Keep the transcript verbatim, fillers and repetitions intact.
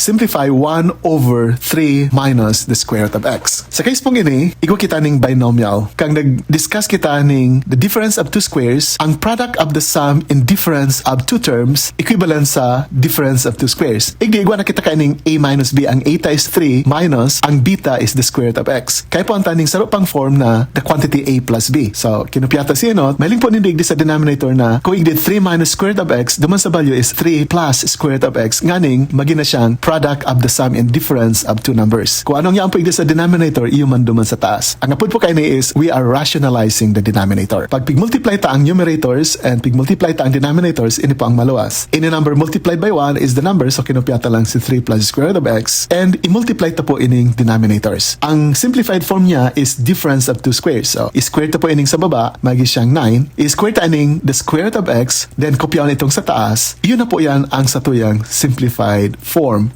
simplify one over three minus the square root of x. Sa case pong ini, igwa kita ning binomial. Kang nag-discuss kita ning the difference of two squares, ang product of the sum and difference of two terms, equivalent sa difference of two squares. Igdi, igwa na kita kaining a minus b. Ang a ta is three minus ang b ta is the square root of x. Kaya po ang taning saro pang form na the quantity a plus b. So, kinopya ta siya, no? Mahiling po nindig di sa denominator na kung igdi three minus square root of x, duman sa value is three plus square root of x, nganing magin na siyang product of the sum and difference of two numbers. Kung anong yan po igdi sa denominator, iyo man duman sa taas. Ang apod po kaini is, we are rationalizing the denominator. Pag pig-multiply ta ang numerators and pig-multiply ta ang denominators, ini po ang maluwas. Any number multiplied by one is the number, so kinopya ta lang si three plus square root of x, and i-multiply ta po ining denominators. Ang simplified form niya is difference of two squares. So, i-square ta po ining sa baba, magi siyang nine. I-square ta ining the square root of x, then kopyaon itong sa taas. Iyon na po yan ang satuyang simplified form.